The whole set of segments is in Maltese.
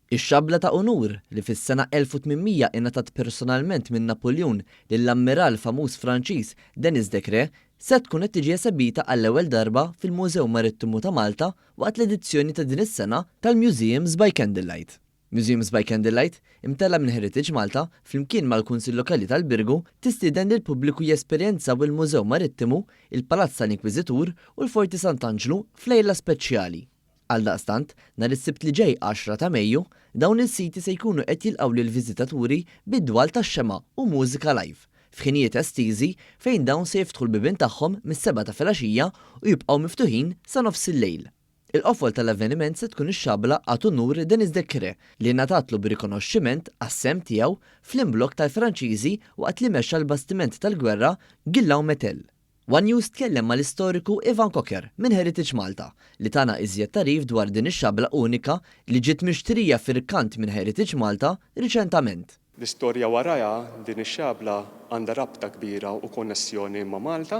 Ix-xabla ta' unur, li fis-sena 1800 ingħatat personalment minn Napuljun lill-ammiral famuż Franċiż Denis Decrès, se tkun qed tiġi esebita għall-ewwel darba fil-Mużew Marittimu ta' Malta waqt l-edizzjoni ta' din is-sena tal-Museums by Candlelight. Museums by Candlelight, imtella' minn Heritage Malta flimkien mal-Kunsill Lokali tal-Birgu, tistieden lill-pubbliku jesperjenzaw il-Mużew Marittimu, il-Palazz tal-Inkwiżitur u l-Forti Sant'Anġlu f'lejla speċjali. Għaldaqstant, nhar is-Sibt li ġej 10 ta' Mejju, dawn is-siti se jkunu qed jilqgħu lill-viżitaturi bid-dwal tax-xemgħa u mużika live, f'ħinijiet estiżi fejn dawn se jiftħu l-bibien tagħhom mis-sebgħa ta' filgħaxija u jibqgħu miftuħin sa nofsillejl. Il-qofol tal-avveniment se tkun ix-xabla Għad Unur Denis Decré li ngħatatlu b'rikonoxximent għas-sehem tiegħu fl-imblokk tal-Franċiżi waqt li mexxa l-bastiment tal-gwerra Guillaume Tell. One News tkellem mal-istoriku Ivan Cocker minn Heritage Malta li tana iżjed tagħrif dwar din ix-xabla unika li ġiet mixtrija f'irkant minn Heritage Malta riċentament. L-istorja warajha din ix-xabla għandha rabta kbira u konnessjoni ma' Malta.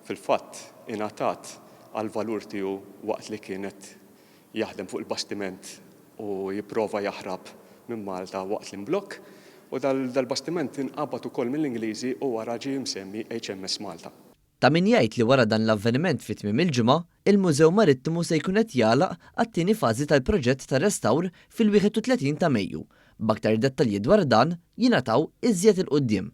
Fil-fatt ingħatat għall-valur tiegħu waqt li kien qed jaħdem fuq il-bastiment u jipprova jaħrab minn Malta waqt l-imblokk u dal-bastiment inqabad ukoll mill-Ingliżi u wara ġie msemmi HMS Malta. Ta' min jgħid li wara dan l-avveniment fi tmiem il-ġimgħa, il-Mużew Marittimu se jkun qed jagħlaq għat-tieni fażi tal-proġett ta' restawr fil-31 ta' Mejju, b'aktar dettalji dwar dan jingħataw iżjed 'il quddiem.